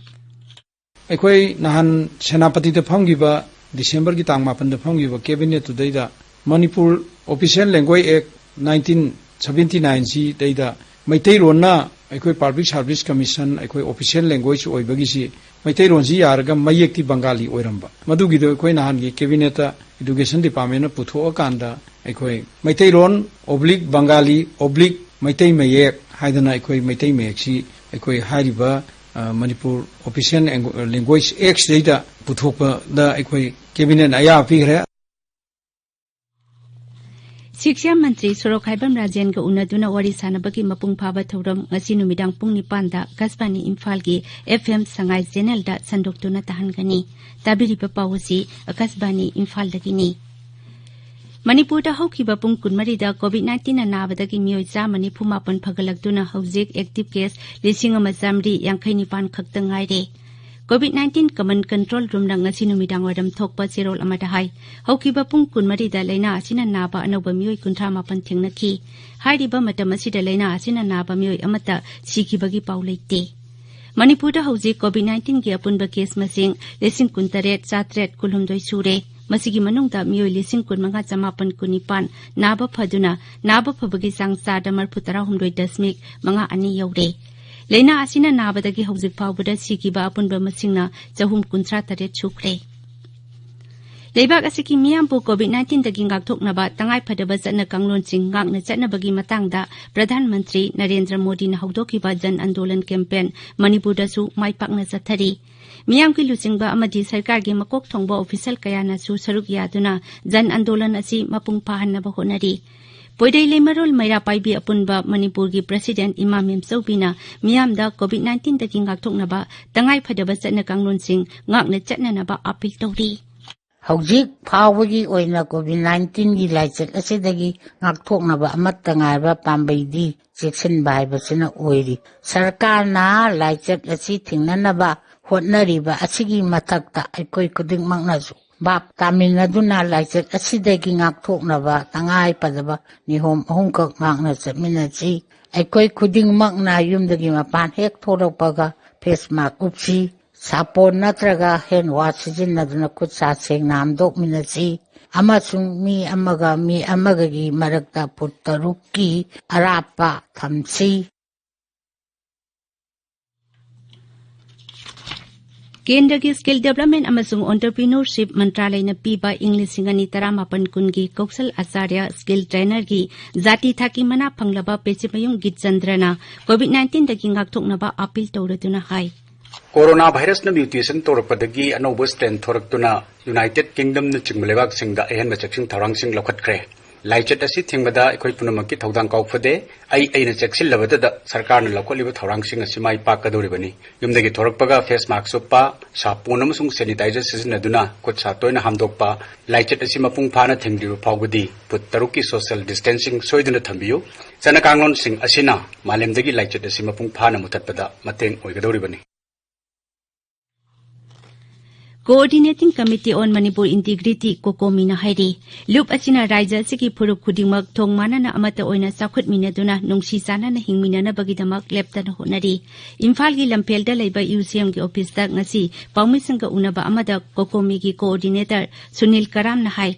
ꯑꯩꯈꯣꯏ ꯅꯍꯥꯟ ꯁꯦꯅꯥꯄꯇꯤꯗ ꯐꯝꯈꯤꯕ, ꯗꯤꯁꯦꯝꯕꯔꯒꯤ ꯇꯥꯡ ꯃꯥꯄꯟꯗ ꯐꯝꯈꯤꯕ ꯀꯦꯕꯤꯅꯦꯠꯇꯨꯗꯩꯗ Manipur Official Language Act nineteen seventy nine ꯁꯤꯗꯩꯗ ꯃꯩꯇꯩꯂꯣꯟꯅ ꯑꯩꯈꯣꯏ Public Service Commission, ꯑꯩꯈꯣꯏ official language ꯑꯣꯏꯕꯒꯤꯁꯤ, ꯃꯩꯇꯩꯂꯣꯟꯁꯤ ꯌꯥꯔꯒ ꯃꯌꯦꯛꯇꯤ ꯕꯪꯒꯥꯂꯤ ꯑꯣꯏꯔꯝꯕ꯫ ꯃꯗꯨꯒꯤꯗꯣ ꯑꯩꯈꯣꯏ ꯅꯍꯥꯟꯒꯤ Cabinet Education Department ꯅ ꯄꯨꯊꯣꯛꯑꯀꯥꯟꯗ ꯑꯩꯈꯣꯏ Meiteilon oblique Bengali oblique Meitei ꯃꯌꯦꯛ ꯍꯥꯏꯗꯅ ꯑꯩꯈꯣꯏ ꯃꯩꯇꯩ ꯃꯌꯦꯛꯁꯤ ꯑꯩꯈꯣꯏ ꯍꯥꯏꯔꯤꯕ, ꯑ, ꯃꯅꯤꯄꯨꯔ Official Language Act ꯁꯤꯗꯩꯗ ꯄꯨꯊꯣꯛꯄꯗ ꯑꯩꯈꯣꯏ Cabinet ꯅ ꯑꯌꯥꯕ ꯄꯤꯈ꯭ꯔꯦ꯫ ꯁꯤꯛꯁꯥ ꯃꯟꯇ꯭ꯔꯤ ꯁꯣꯔꯣꯛꯈꯥꯏꯕꯝ ꯔꯥꯖꯦꯟꯒ ꯎꯅꯗꯨꯅ ꯋꯥꯔꯤ ꯁꯥꯟꯅꯕꯒꯤ ꯃꯄꯨꯡ ꯐꯥꯕ ꯊꯧꯔꯝ ꯉꯁꯤ ꯅꯨꯃꯤꯗꯥꯡ ꯄꯨꯡ ꯅꯤꯄꯥꯟꯗ ꯑꯀꯥꯁꯕꯥꯅꯤ ꯏꯝꯐꯥꯜꯒꯤ F M ꯁꯉꯥꯏ channel ꯗ ꯁꯟꯗꯣꯛꯇꯨꯅ ꯇꯥꯍꯟꯒꯅꯤ꯫ ꯇꯥꯕꯤꯔꯤꯕ ꯄꯥꯎ ꯑꯁꯤ ꯑꯀꯥꯁꯕꯥꯅꯤ ꯏꯝꯐꯥꯜꯗꯒꯤꯅꯤ꯫ ꯃꯅꯤꯄꯨꯔꯗ ꯍꯧꯈꯤꯕ ꯄꯨꯡ ꯀꯨꯟꯃꯔꯤꯗ COVID nineteen ꯅ ꯅꯥꯕꯗꯒꯤ ꯃꯤꯑꯣꯏ ꯆꯥꯝꯃ ꯅꯤꯐꯨ ꯃꯥꯄꯟ ꯐꯒꯠꯂꯛꯇꯨꯅ ꯍꯧꯖꯤꯛ active case ꯂꯤꯁꯤꯡ ꯑꯃ ꯆꯥꯃꯔꯤ ꯌꯥꯡꯈꯩ ꯅꯤꯄꯥꯟ ꯈꯛꯇ ꯉꯥꯏꯔꯦ꯫ COVID nineteen Command Control Room ꯅ ꯉꯁꯤ ꯅꯨꯃꯤꯗꯥꯡ ꯋꯥꯏꯔꯝ ꯊꯣꯛꯄ ꯆꯦꯔꯣꯜ ꯑꯃꯗ ꯍꯥꯏ, ꯍꯧꯈꯤꯕ ꯄꯨꯡ ꯀꯨꯟꯃꯔꯤꯗ ꯂꯩꯅꯥ ꯑꯁꯤꯅ ꯅꯥꯕ ꯑꯅꯧꯕ ꯃꯤꯑꯣꯏ ꯀꯨꯟꯊ꯭ꯔꯥ ꯃꯥꯄꯟ ꯊꯦꯡꯅꯈꯤ꯫ ꯍꯥꯏꯔꯤꯕ ꯃꯇꯝ ꯑꯁꯤꯗ ꯂꯩꯅꯥ ꯑꯁꯤꯅ ꯅꯥꯕ ꯃꯤꯑꯣꯏ ꯑꯃꯠꯇ ꯁꯤꯈꯤꯕꯒꯤ ꯄꯥꯎ ꯂꯩꯇꯦ꯫ ꯃꯅꯤꯄꯨꯔꯗ ꯍꯧꯖꯤꯛ COVID nineteen ꯒꯤ ꯑꯄꯨꯟꯕ case ꯃꯁꯤꯡ ꯂꯤꯁꯤꯡ ꯀꯨꯟꯇꯔꯦꯠ ꯆꯥꯇ꯭ꯔꯦꯠ ꯀꯨꯟꯍꯨꯝꯗꯣꯏ ꯁꯨꯔꯦ꯫ ꯃꯁꯤꯒꯤ ꯃꯅꯨꯡꯗ ꯃꯤꯑꯣꯏ ꯂꯤꯁꯤꯡ ꯀꯨꯟꯃꯉꯥ ꯆꯃꯥꯄꯟ ꯀꯨꯟꯅꯤꯄꯥꯟ ꯅꯥꯕ ꯐꯗꯨꯅ, ꯅꯥꯕ ꯐꯕꯒꯤ ꯆꯥꯡ ꯆꯥꯗ ꯃꯔꯤꯐꯨ ꯇꯔꯥꯍꯨꯝꯗꯣꯏ ꯗꯁꯃꯤꯛ ꯃꯉꯥ ꯑꯅꯤ ꯌꯧꯔꯦ꯫ ꯂꯩꯅꯥ ꯑꯁꯤꯅ ꯅꯥꯕꯗꯒꯤ ꯍꯧꯖꯤꯛ ꯐꯥꯎꯕꯗ ꯁꯤꯈꯤꯕ ꯑꯄꯨꯟꯕ ꯃꯁꯤꯡꯅ ꯆꯍꯨꯝ ꯀꯨꯟꯊ꯭ꯔꯥ ꯇꯔꯦꯠ ꯁꯨꯈ꯭ꯔꯦ꯫ ꯂꯩꯕꯥꯛ ꯑꯁꯤꯒꯤ ꯃꯤꯌꯥꯝꯕꯨ COVID nineteen ꯗꯒꯤ ꯉꯥꯛꯊꯣꯛꯅꯕ ꯇꯉꯥꯏ ꯐꯗꯕ ꯆꯠꯅ ꯀꯥꯡꯂꯣꯟꯁꯤꯡ ꯉꯥꯛꯅ ꯆꯠꯅꯕꯒꯤ ꯃꯇꯥꯡꯗ ꯄ꯭ꯔꯙꯥꯟ ꯃꯟꯇ꯭ꯔꯤ ꯅꯔꯦꯟꯗ꯭ꯔ ꯃꯣꯗꯤꯅ ꯍꯧꯗꯣꯛꯈꯤꯕ ꯖꯟ ꯑꯟꯗꯣꯂꯟ campaign ꯃꯅꯤꯄꯨꯔꯗꯁꯨ ꯃꯥꯏ ꯄꯥꯛꯅ ꯆꯠꯊꯔꯤ꯫ ꯃꯤꯌꯥꯝꯒꯤ ꯂꯨꯆꯤꯡꯕ ꯑꯃꯗꯤ ꯁꯔꯀꯥꯔꯒꯤ ꯃꯀꯣꯛ ꯊꯣꯡꯕ official ꯀꯌꯥꯅꯁꯨ ꯁꯔꯨꯛ ꯌꯥꯗꯨꯅ ꯖꯟ ꯑꯟꯗꯣꯂꯟ ꯑꯁꯤ ꯃꯄꯨꯡ ꯐꯥꯍꯟꯅꯕ ꯍꯣꯠꯅꯔꯤ꯫ ꯄꯣꯏꯔꯩ ꯂꯩꯃꯔꯣꯜ ꯃꯩꯔꯥ ꯄꯥꯏꯕꯤ ꯑꯄꯨꯟꯕ ꯃꯅꯤꯄꯨꯔꯒꯤ President ꯏꯃꯥ ꯃꯦꯝꯆꯧꯕꯤꯅ ꯃꯤꯌꯥꯝꯗ COVID nineteen ꯗꯒꯤ ꯉꯥꯛꯊꯣꯛꯅꯕ ꯇꯉꯥꯏ ꯐꯗꯕ ꯆꯠꯅ ꯀꯥꯡꯂꯣꯟꯁꯤꯡ ꯉꯥꯛꯅ ꯆꯠꯅꯅꯕ appeal ꯇꯧꯔꯤ꯫ ꯍꯧꯖꯤꯛ ꯐꯥꯎꯕꯒꯤ ꯑꯣꯏꯅ ꯀꯣꯚꯤꯗ ꯅꯥꯏꯟꯇꯤꯟꯒꯤ ꯂꯥꯏꯆꯠ ꯑꯁꯤꯗꯒꯤ ꯉꯥꯛꯊꯣꯛꯅꯕ ꯑꯃꯠꯇ ꯉꯥꯏꯕ ꯄꯥꯝꯕꯩꯗꯤ ꯆꯦꯛꯁꯤꯟꯕ ꯍꯥꯏꯕꯁꯤꯅ ꯑꯣꯏꯔꯤ꯫ ꯁꯔꯀꯥꯔꯅ ꯂꯥꯏꯆꯠ ꯑꯁꯤ ꯊꯤꯡꯅꯅꯕ ꯍꯣꯠꯅꯔꯤꯕ ꯑꯁꯤꯒꯤ ꯃꯊꯛꯇ ꯑꯩꯈꯣꯏ ꯈꯨꯗꯤꯡꯃꯛꯅꯁꯨ ꯚꯥꯞ ꯇꯥꯃꯤꯟꯅꯗꯨꯅ ꯂꯥꯏꯆꯠ ꯑꯁꯤꯗꯒꯤ ꯉꯥꯛꯊꯣꯛꯅꯕ ꯇꯉꯥꯏ ꯐꯗꯕ ꯅꯤꯌꯣꯝ ꯑꯍꯨꯝꯈꯛ ꯉꯥꯛꯅ ꯆꯠꯃꯤꯟꯅꯁꯤ꯫ ꯑꯩꯈꯣꯏ ꯈꯨꯗꯤꯡꯃꯛꯅ ꯌꯨꯝꯗꯒꯤ ꯃꯄꯥꯟ ꯍꯦꯛ ꯊꯣꯛꯂꯛꯄꯒ ꯐꯦꯁ ꯃꯥꯁꯛ ꯎꯞꯁꯤ꯫ ꯁꯥꯄꯣꯟ ꯅꯠꯇ꯭ꯔꯒ ꯍꯦꯟ ꯋꯥꯁ ꯁꯤꯖꯤꯟꯅꯗꯨꯅ ꯈꯨꯠ ꯁꯥ ꯁꯦꯡꯅ ꯍꯥꯝꯗꯣꯛꯃꯤꯟꯅꯁꯤ ꯑꯃꯁꯨꯡ ꯃꯤ ꯑꯃꯒ ꯃꯤ ꯑꯃꯒꯒꯤ ꯃꯔꯛꯇ ꯐꯨꯠ ꯇꯔꯨꯛꯀꯤ ꯑꯔꯥꯞꯄ ꯊꯝꯁꯤ꯫ ꯀꯦꯟꯗ꯭ꯔꯒꯤ ꯁ꯭ꯀꯤꯜ ꯗꯦꯕꯂꯞꯃꯦꯟ ꯑꯃꯁꯨꯡ ꯑꯣꯟꯇꯔꯄ꯭ꯔꯤꯅꯔꯁꯤꯞ ꯃꯟꯇ꯭ꯔꯥꯂꯌꯅ ꯄꯤꯕ ꯏꯪ ꯂꯤꯁꯤꯡ ꯑꯅꯤ ꯇꯔꯥꯃꯥꯄꯟ ꯀꯨꯟꯒꯤ ꯀꯧꯁꯜ ꯑꯆꯥꯔꯌ ꯁ꯭ꯀꯤꯜ ꯇ꯭ꯔꯦꯅꯔꯒꯤ ꯖꯥꯇꯤ ꯊꯥꯛꯀꯤ ꯃꯅꯥ ꯐꯪꯂꯕ ꯄꯦꯆꯤꯃꯌꯨꯝ ꯒꯤꯠꯆꯟꯗ꯭ꯔꯅ ꯀꯣꯚꯤꯗ ꯅꯥꯏꯟꯇꯤꯟꯗꯒꯤ ꯉꯥꯛꯊꯣꯛꯅꯕ ꯑꯥꯄꯤꯜ ꯇꯧꯔꯗꯨꯅ ꯍꯥꯏ꯫ ꯀꯣꯔꯣꯅꯥ ꯚꯥꯏꯔꯁꯅ ꯃ꯭ꯌꯨꯇꯦꯁꯟ ꯇꯧꯔꯛꯄꯗꯒꯤ ꯑꯅꯧꯕ ꯁ꯭ꯇ꯭ꯔꯦꯟ ꯊꯣꯔꯛꯇꯨꯅ ꯌꯨꯅꯥꯏꯇꯦꯗ ꯀꯤꯡꯗꯝꯅꯆꯤꯡꯕ ꯂꯩꯕꯥꯛꯁꯤꯡꯗ ꯑꯍꯦꯟꯕ ꯆꯦꯛꯁꯤꯟ ꯊꯧꯔꯥꯡꯁꯤꯡ ꯂꯧꯈꯠꯈ꯭ꯔꯦ꯫ ꯂꯥꯏꯆꯠ ꯑꯁꯤ ꯊꯤꯡꯕꯗ ꯑꯩꯈꯣꯏ ꯄꯨꯝꯅꯃꯛꯀꯤ ꯊꯧꯗꯥꯡ ꯀꯥꯎꯐꯗꯦ꯫ ꯑꯩ ꯑꯩꯅ ꯆꯦꯛꯁꯤꯜꯂꯕꯗꯗ ꯁꯔꯀꯥꯔꯅ ꯂꯧꯈꯠꯂꯤꯕ ꯊꯧꯔꯥꯡꯁꯤꯡ ꯑꯁꯤ ꯃꯥꯏ ꯄꯥꯛꯀꯗꯧꯔꯤꯕꯅꯤ꯫ ꯌꯨꯝꯗꯒꯤ ꯊꯣꯔꯛꯄꯒ ꯐꯦꯁ ꯃꯥꯁꯛ ꯎꯞꯄ, ꯁꯥꯄꯣꯟ ꯑꯃꯁꯨꯡ ꯁꯦꯅꯤꯇꯥꯏꯖꯔ ꯁꯤꯖꯤꯟꯅꯗꯨꯅ ꯈꯨꯠ ꯁꯥ ꯇꯣꯏꯅ ꯍꯥꯝꯗꯣꯛꯄ, ꯂꯥꯏꯆꯠ ꯑꯁꯤ ꯃꯄꯨꯡ ꯐꯥꯅ ꯊꯤꯡꯗ꯭ꯔꯤꯕ ꯐꯥꯎꯕꯗꯤ ꯐꯨꯠ ꯇꯔꯨꯛꯀꯤ ꯁꯣꯁꯤꯌꯦꯜ ꯗꯤꯁꯇꯦꯟꯁꯤꯡ ꯁꯣꯏꯗꯅ ꯊꯝꯕꯤꯌꯨ꯫ ꯆꯠꯅ ꯀꯥꯡꯂꯣꯟꯁꯤꯡ ꯑꯁꯤꯅ ꯃꯥꯂꯦꯝꯗꯒꯤ ꯂꯥꯏꯆꯠ ꯑꯁꯤ ꯃꯄꯨꯡ ꯐꯥꯅ ꯃꯨꯊꯠꯄꯗ ꯃꯇꯦꯡ ꯑꯣꯏꯒꯗꯧꯔꯤꯕꯅꯤ꯫ Coordinating Committee on Manipur Integrity, ꯀꯣꯀꯣꯃꯤꯅ ꯍꯥꯏꯔꯤ, ꯂꯨꯞ ꯑꯁꯤꯅ ꯔꯥꯖ꯭ꯌ ꯑꯁꯤꯒꯤ ꯐꯨꯔꯨꯞ ꯈꯨꯗꯤꯡꯃꯛ ꯊꯣꯡ ꯃꯥꯟꯅꯅ ꯑꯃꯠꯇ ꯑꯣꯏꯅ ꯆꯥꯎꯈꯠꯃꯤꯟꯅꯗꯨꯅ ꯅꯨꯡꯁꯤ ꯆꯥꯟꯅꯅ ꯍꯤꯡꯃꯤꯟꯅꯅꯕꯒꯤꯗꯃꯛ ꯂꯦꯞꯇꯅ ꯍꯣꯠꯅꯔꯤ꯫ ꯏꯝꯐꯥꯜꯒꯤ ꯂꯝꯐꯦꯜꯗ ꯂꯩꯕ ꯌꯨ ꯁꯤ ꯑꯦꯝꯒꯤ ꯑꯣꯐꯤꯁꯇ ꯉꯁꯤ ꯄꯥꯎꯃꯤꯁꯤꯡꯒ ꯎꯅꯕ ꯑꯃꯗ ꯀꯣꯀꯣꯃꯤꯒꯤ ꯀꯣꯑꯣꯔꯗꯤꯅꯦꯇꯔ ꯁꯨꯅꯤꯜ ꯀꯔꯥꯝꯅ ꯍꯥꯏ,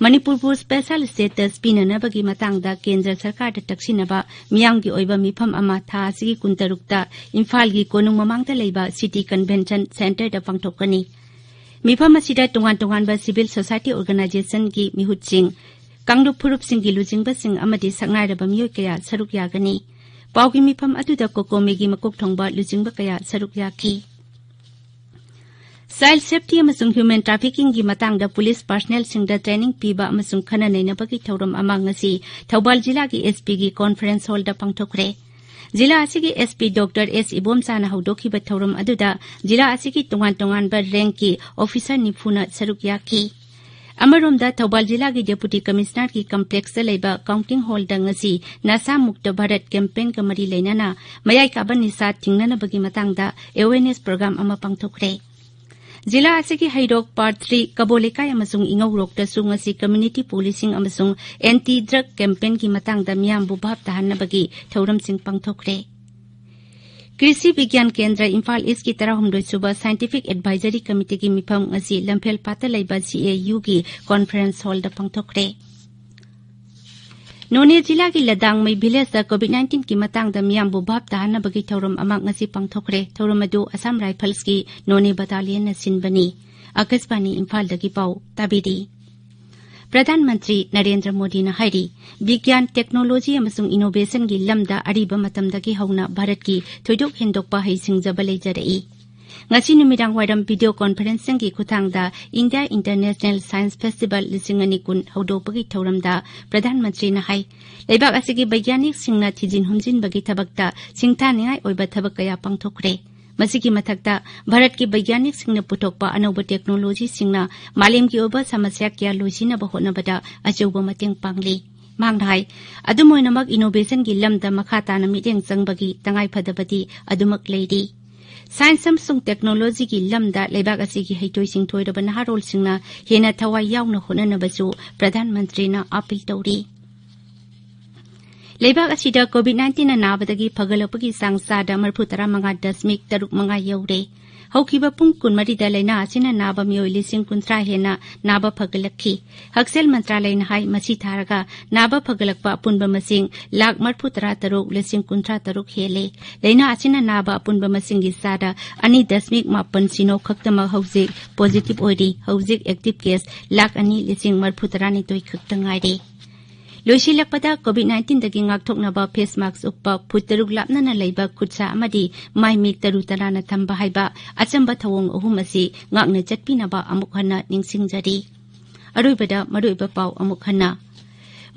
ꯃꯅꯤꯄꯨꯔꯕꯨ ꯁ꯭ꯄꯦꯁꯦꯜ ꯁ꯭ꯇꯦꯇꯁ ꯄꯤꯅꯅꯕꯒꯤ ꯃꯇꯥꯡꯗ ꯀꯦꯟꯗ꯭ꯔ ꯁꯔꯀꯥꯔꯗ ꯇꯛꯁꯤꯟꯅꯕ ꯃꯤꯌꯥꯝꯒꯤ ꯑꯣꯏꯕ ꯃꯤꯐꯝ ꯑꯃ ꯊꯥ ꯑꯁꯤꯒꯤ ꯀꯨꯟꯇꯔꯨꯛꯇ ꯏꯝꯐꯥꯜꯒꯤ ꯀꯣꯅꯨꯡ ꯃꯃꯥꯡꯗ ꯂꯩꯕ ꯁꯤꯇꯤ ꯀꯟꯚꯦꯟꯁꯟ ꯁꯦꯟꯇꯔꯗ ꯄꯥꯡꯊꯣꯛꯀꯅꯤ꯫ ꯃꯤꯐꯝ ꯑꯁꯤꯗ ꯇꯣꯉꯥꯟ ꯇꯣꯉꯥꯟꯕ ꯁꯤꯚꯤꯜ ꯁꯣꯁꯥꯏꯇꯤ ꯑꯣꯔꯒꯅꯥꯏꯖꯦꯁꯟꯒꯤ ꯃꯤꯍꯨꯠꯁꯤꯡ, ꯀꯥꯡꯂꯨꯞ ꯐꯨꯔꯨꯞꯁꯤꯡꯒꯤ ꯂꯨꯆꯤꯡꯕꯁꯤꯡ ꯑꯃꯗꯤ ꯁꯛꯅꯥꯏꯔꯕ ꯃꯤꯑꯣꯏ ꯀꯌꯥ ꯁꯔꯨꯛ ꯌꯥꯒꯅꯤ꯫ ꯄꯥꯎꯒꯤ ꯃꯤꯐꯝ ꯑꯗꯨꯗ ꯀꯣꯀꯣꯃꯤꯒꯤ ꯃꯀꯣꯛ ꯊꯣꯡꯕ ꯂꯨꯆꯤꯡꯕ ꯀꯌꯥ ꯁꯔꯨꯛ ꯌꯥꯈꯤ꯫ ꯆꯥꯏꯜ ꯁꯦꯐꯇꯤ ꯑꯃꯁꯨꯡ ꯍ꯭ꯌꯨꯃꯦꯟ ꯇ꯭ꯔꯥꯐꯤꯀꯤꯡꯒꯤ ꯃꯇꯥꯡꯗ ꯄꯨꯂꯤꯁ ꯄꯥꯔꯁꯅꯦꯜꯁꯤꯡꯗ ꯇ꯭ꯔꯦꯅꯤꯡ ꯄꯤꯕ ꯑꯃꯁꯨꯡ ꯈꯟꯅ ꯅꯩꯅꯕꯒꯤ ꯊꯧꯔꯝ ꯑꯃ ꯉꯁꯤ ꯊꯧꯕꯥꯜ ꯖꯤꯂꯥꯒꯤ ꯑꯦꯁ ꯄꯤꯒꯤ ꯀꯣꯟꯐꯔꯦꯟꯁ ꯍꯣꯜꯗ ꯄꯥꯡꯊꯣꯛꯈ꯭ꯔꯦ꯫ ꯖꯤꯂꯥ ꯑꯁꯤꯒꯤ ꯑꯦꯁ ꯄꯤ ꯗꯣꯛꯇꯔ ꯑꯦꯁ ꯏꯕꯣꯝꯆꯥꯅ ꯍꯧꯗꯣꯛꯈꯤꯕ ꯊꯧꯔꯝ ꯑꯗꯨꯗ ꯖꯤꯂꯥ ꯑꯁꯤꯒꯤ ꯇꯣꯉꯥꯟ ꯇꯣꯉꯥꯟꯕ ꯔꯦꯡꯛꯀꯤ ꯑꯣꯐꯤꯁꯔ ꯅꯤꯐꯨꯅ ꯁꯔꯨꯛ ꯌꯥꯈꯤ꯫ ꯑꯃꯔꯣꯝꯗ, ꯊꯧꯕꯥꯜ ꯖꯤꯂꯥꯒꯤ Deputy Commissionerꯒꯤ complexꯇ ꯂꯩꯕ counting hallꯗ ꯉꯁꯤ ꯅꯁꯥ ꯃꯨꯛꯇ ꯚꯥꯔꯠ campaignꯒ ꯃꯔꯤ ꯂꯩꯅꯅ ꯃꯌꯥꯏ ꯀꯥꯕ ꯅꯤꯁꯥ ꯊꯤꯡꯅꯅꯕꯒꯤ ꯃꯇꯥꯡꯗ awareness program ꯑꯃ ꯄꯥꯡꯊꯣꯛꯈ꯭ꯔꯦ꯫ ꯖꯤꯂꯥ ꯑꯁꯤꯒꯤ ꯍꯩꯔꯣꯛ Part three ꯀꯕꯣ ꯂꯩꯀꯥꯏ ꯑꯃꯁꯨꯡ ꯏꯉꯧꯔꯣꯛꯇꯁꯨ ꯉꯁꯤ community policing ꯑꯃꯁꯨꯡ anti drug campaignꯒꯤ ꯃꯇꯥꯡꯗ ꯃꯤꯌꯥꯝꯕꯨ ꯚꯥꯞ ꯇꯥꯍꯟꯅꯕꯒꯤ ꯊꯧꯔꯝꯁꯤꯡ ꯄꯥꯡꯊꯣꯛꯈ꯭ꯔꯦ꯫ ꯀ꯭ꯔꯤꯁꯤ ꯕꯤꯒ꯭ꯌꯥꯟ ꯀꯦꯟꯗ꯭ꯔ ꯏꯝꯐꯥꯜ Eastꯀꯤ ꯇꯔꯥꯍꯨꯝꯗꯣꯏ ꯁꯨꯕ Scientific Advisory Committeeꯒꯤ ꯃꯤꯐꯝ ꯉꯁꯤ ꯂꯝꯐꯦꯜ ꯄꯥꯠꯇ ꯂꯩꯕ CAUꯒꯤ conference hallꯗ ꯄꯥꯡꯊꯣꯛꯈ꯭ꯔꯦ꯫ ꯅꯣꯅꯦ ꯖꯤꯂꯥꯒꯤ ꯂꯗꯥꯡꯃꯩ villageꯇ COVID nineteenꯒꯤ ꯃꯇꯥꯡꯗ ꯃꯤꯌꯥꯝꯕꯨ ꯚꯥꯞ ꯇꯥꯍꯟꯅꯕꯒꯤ ꯊꯧꯔꯝ ꯑꯃ ꯉꯁꯤ ꯄꯥꯡꯊꯣꯛꯈ꯭ꯔꯦ꯫ ꯊꯧꯔꯝ ꯑꯗꯨ Assam Riflesꯀꯤ ꯅꯣꯅꯦ battalionꯅ ꯁꯤꯟꯕꯅꯤ꯫ ꯑꯀꯥꯁꯕꯥꯅꯤ ꯏꯝꯐꯥꯜꯗꯒꯤ ꯄꯥꯎ ꯇꯥꯕꯤꯔꯤ꯫ ꯄ꯭ꯔꯙꯥꯟ ꯃꯟꯇ꯭ꯔꯤ ꯅꯔꯦꯟꯗ꯭ꯔ ꯃꯣꯗꯤꯅ ꯍꯥꯏꯔꯤ, ꯕꯤꯒ꯭ꯌꯥꯟ, technology ꯑꯃꯁꯨꯡ innovationꯒꯤ ꯂꯝꯗ ꯑꯔꯤꯕ ꯃꯇꯝꯗꯒꯤ ꯍꯧꯅ ꯚꯥꯔꯠꯀꯤ ꯊꯣꯏꯗꯣꯛ ꯍꯦꯟꯗꯣꯛꯄ ꯍꯩꯁꯤꯡꯖꯕ ꯂꯩꯖꯔꯛꯏ꯫ ꯉꯁꯤ ꯅꯨꯃꯤꯗꯥꯡ ꯋꯥꯏꯔꯝ video conferencingꯒꯤ ꯈꯨꯠꯊꯥꯡꯗ India International Science Festival ꯂꯤꯁꯤꯡ ꯑꯅꯤ ꯀꯨꯟ ꯍꯧꯗꯣꯛꯄꯒꯤ ꯊꯧꯔꯝꯗ ꯄ꯭ꯔꯙꯥꯟ ꯃꯟꯇ꯭ꯔꯤꯅ ꯍꯥꯏ, ꯂꯩꯕꯥꯛ ꯑꯁꯤꯒꯤ ꯕꯩꯒ꯭ꯌꯥꯅꯤꯛꯁꯤꯡꯅ ꯊꯤꯖꯤꯟ ꯍꯨꯝꯖꯤꯟꯕꯒꯤ ꯊꯕꯛꯇ ꯁꯤꯡꯊꯥꯅꯤꯡꯉꯥꯏ ꯑꯣꯏꯕ ꯊꯕꯛ ꯀꯌꯥ ꯄꯥꯡꯊꯣꯛꯈ꯭ꯔꯦ꯫ ꯃꯁꯤꯒꯤ ꯃꯊꯛꯇ, ꯚꯥꯔꯠꯀꯤ ꯕꯩꯒ꯭ꯌꯥꯅꯤꯛꯁꯤꯡꯅ ꯄꯨꯊꯣꯛꯄ ꯑꯅꯧꯕ technologyꯁꯤꯡꯅ ꯃꯥꯂꯦꯝꯒꯤ ꯑꯣꯏꯕ ꯁꯃꯁ꯭ꯌꯥ ꯀꯌꯥ ꯂꯣꯏꯁꯤꯟꯅꯕ ꯍꯣꯠꯅꯕꯗ ꯑꯆꯧꯕ ꯃꯇꯦꯡ ꯄꯥꯡꯂꯤ꯫ ꯃꯍꯥꯛꯅ ꯍꯥꯏ, ꯑꯗꯨꯝ ꯑꯣꯏꯅꯃꯛ, innovationꯒꯤ ꯂꯝꯗ ꯃꯈꯥ ꯇꯥꯅ ꯃꯤꯠꯌꯦꯡ ꯆꯪꯕꯒꯤ ꯇꯉꯥꯏꯐꯗꯕꯗꯤ ꯑꯗꯨꯃꯛ ꯂꯩꯔꯤ꯫ Science ꯑꯃꯁꯨꯡ technologyꯒꯤ ꯂꯝꯗ ꯂꯩꯕꯥꯛ ꯑꯁꯤꯒꯤ ꯍꯩꯊꯣꯏ ꯁꯤꯡꯊꯣꯏꯔꯕ ꯅꯍꯥꯔꯣꯜꯁꯤꯡꯅ ꯍꯦꯟꯅ ꯊꯋꯥꯏ ꯌꯥꯎꯅ ꯍꯣꯠꯅꯅꯕꯁꯨ ꯄ꯭ꯔꯙꯥꯟ ꯃꯟꯇ꯭ꯔꯤꯅ appeal ꯇꯧꯔꯤ꯫ ꯂꯩꯕꯥꯛ ꯑꯁꯤꯗ COVID nineteenꯅ ꯅꯥꯕꯗꯒꯤ ꯐꯒꯠꯂꯛꯄꯒꯤ ꯆꯥꯡ ꯆꯥꯗ ꯃꯔꯤꯐꯨ ꯇꯔꯥ ꯃꯉꯥ ꯗꯁꯃꯤꯛ ꯇꯔꯨꯛ ꯃꯉꯥ ꯌꯧꯔꯦ꯫ ꯍꯧꯈꯤꯕ ꯄꯨꯡ ꯀꯨꯟꯃꯔꯤꯗ ꯂꯥꯏꯅꯥ ꯑꯁꯤꯅ ꯅꯥꯕ ꯃꯤꯑꯣꯏ ꯂꯤꯁꯤꯡ ꯀꯨꯟꯊ꯭ꯔꯥ ꯍꯦꯟꯅ ꯅꯥꯕ ꯐꯒꯠꯂꯛꯈꯤ꯫ ꯍꯛꯁꯦꯜ ꯃꯟꯇ꯭ꯔꯥꯂꯌꯅ ꯍꯥꯏ, ꯃꯁꯤ ꯊꯥꯔꯒ ꯅꯥꯕ ꯐꯒꯠꯂꯛꯄ ꯑꯄꯨꯟꯕ ꯃꯁꯤꯡ ꯂꯥꯈ ꯃꯔꯤꯐꯨ ꯇꯔꯥ ꯇꯔꯨꯛ ꯂꯤꯁꯤꯡ ꯀꯨꯟꯊ꯭ꯔꯥ ꯇꯔꯨꯛ ꯍꯦꯜꯂꯦ꯫ ꯂꯥꯏꯅꯥ ꯑꯁꯤꯅ ꯅꯥꯕ ꯑꯄꯨꯟꯕ ꯃꯁꯤꯡꯒꯤ ꯆꯥꯗ ꯑꯅꯤ ꯗꯁꯃꯤꯛ ꯃꯥꯄꯟ ꯁꯤꯅꯣ ꯈꯛꯇꯃꯛ ꯍꯧꯖꯤꯛ positive ꯑꯣꯏꯔꯤ꯫ ꯍꯧꯖꯤꯛ active case ꯂꯥꯈ ꯑꯅꯤ ꯂꯤꯁꯤꯡ ꯃꯔꯤꯐꯨ ꯇꯔꯥꯅꯤꯊꯣꯏ ꯈꯛꯇ ꯉꯥꯏꯔꯦ꯫ ꯂꯣꯏꯁꯤꯜꯂꯛꯄꯗ, COVID nineteenꯗꯒꯤ ꯉꯥꯛꯊꯣꯛꯅꯕ face mask ꯎꯞꯄ, ꯐꯨꯠ ꯇꯔꯨꯛ ꯂꯥꯞꯅꯅ ꯂꯩꯕ, ꯈꯨꯠꯁꯥ ꯑꯃꯗꯤ ꯃꯥꯏ ꯃꯤꯠ ꯇꯔꯨ ꯇꯅꯥꯟꯅ ꯊꯝꯕ ꯍꯥꯏꯕ ꯑꯆꯝꯕ ꯊꯧꯑꯣꯡ ꯑꯍꯨꯝ ꯑꯁꯤ ꯉꯥꯛꯅ ꯆꯠꯄꯤꯅꯕ ꯑꯃꯨꯛ ꯍꯟꯅ ꯅꯤꯡꯁꯤꯡꯖꯔꯤ꯫ ꯑꯔꯣꯏꯕꯗ ꯃꯔꯨꯑꯣꯏꯕ ꯄꯥꯎ ꯑꯃꯨꯛ ꯍꯟꯅ꯫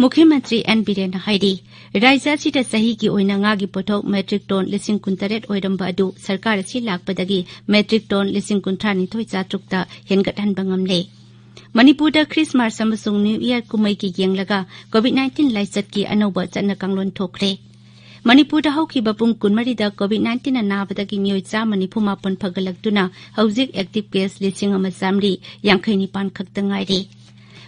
ꯃꯨꯈ꯭ꯌ ꯃꯟꯇ꯭ꯔꯤ ꯑꯦꯟ ꯕꯤꯔꯦꯟꯅ ꯍꯥꯏꯔꯤ, ꯔꯥꯖ꯭ꯌ ꯑꯁꯤꯗ ꯆꯍꯤꯒꯤ ꯑꯣꯏꯅ ꯉꯥꯒꯤ ꯄꯣꯠꯊꯣꯛ metric ton ꯂꯤꯁꯤꯡ ꯀꯨꯟꯇꯔꯦꯠ ꯑꯣꯏꯔꯝꯕ ꯑꯗꯨ ꯁꯔꯀꯥꯔ ꯑꯁꯤ ꯂꯥꯛꯄꯗꯒꯤ metric ton ꯂꯤꯁꯤꯡ ꯀꯨꯟꯊ꯭ꯔꯥꯅꯤꯊꯣꯏ ꯆꯥꯇ꯭ꯔꯨꯛꯇ ꯍꯦꯟꯒꯠꯍꯟꯕ ꯉꯝꯂꯦ꯫ ꯃꯅꯤꯄꯨꯔꯗ ꯈ꯭ꯔꯤꯁꯃꯥꯁ ꯑꯃꯁꯨꯡ ꯅ꯭ꯌꯨ ꯏꯌꯔ ꯀꯨꯝꯍꯩꯒꯤ ꯌꯦꯡꯂꯒ ꯀꯣꯚꯤꯗ ꯅꯥꯏꯟꯇꯤꯟ ꯂꯥꯏꯆꯠꯀꯤ ꯑꯅꯧꯕ ꯆꯠꯅ ꯀꯥꯡꯂꯣꯟ ꯊꯣꯛꯈ꯭ꯔꯦ꯫ ꯃꯅꯤꯄꯨꯔꯗ ꯍꯧꯈꯤꯕ ꯄꯨꯡ ꯀꯨꯟꯃꯔꯤꯗ ꯀꯣꯚꯤꯗ ꯅꯥꯏꯟꯇꯤꯟꯅ ꯅꯥꯕꯗꯒꯤ ꯃꯤꯑꯣꯏ ꯆꯥꯝꯃ ꯅꯤꯐꯨ ꯃꯥꯄꯟ ꯐꯒꯠꯂꯛꯇꯨꯅ ꯍꯧꯖꯤꯛ ꯑꯦꯛꯇꯤꯚ ꯀꯦꯁ ꯂꯤꯁꯤꯡ ꯑꯃ ꯆꯥꯃꯔꯤ ꯌꯥꯡꯈꯩ ꯅꯤꯄꯥꯟ ꯈꯛꯇ ꯉꯥꯏꯔꯦ꯫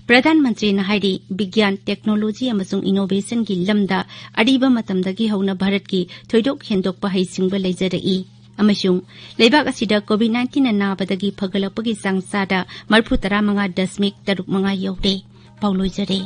ꯄ꯭ꯔꯙꯥꯟ ꯃꯟꯇ꯭ꯔꯤꯅ ꯍꯥꯏꯔꯤ, ꯕꯤꯒ꯭ꯌꯥꯟ, ꯇꯦꯛꯅꯣꯂꯣꯖꯤ ꯑꯃꯁꯨꯡ ꯏꯅꯣꯚꯦꯁꯟꯒꯤ ꯂꯝꯗ ꯑꯔꯤꯕ ꯃꯇꯝꯗꯒꯤ ꯍꯧꯅ ꯚꯥꯔꯠꯀꯤ ꯊꯣꯏꯗꯣꯛ ꯍꯦꯟꯗꯣꯛꯄ ꯍꯩꯁꯤꯡꯕ ꯂꯩꯖꯔꯛꯏ ꯑꯃꯁꯨꯡ ꯂꯩꯕꯥꯛ ꯑꯁꯤꯗ ꯀꯣꯚꯤꯗ ꯅꯥꯏꯟꯇꯤꯟꯅ ꯅꯥꯕꯗꯒꯤ ꯐꯒꯠꯂꯛꯄꯒꯤ ꯆꯥꯡ ꯆꯥꯗ ꯃꯔꯤꯐꯨ ꯇꯔꯥꯃꯉꯥ ꯗꯁꯃꯤꯛ ꯇꯔꯨꯛ ꯃꯉꯥ ꯌꯧꯔꯦ꯫ ꯄꯥꯎ ꯂꯣꯏꯖꯔꯦ꯫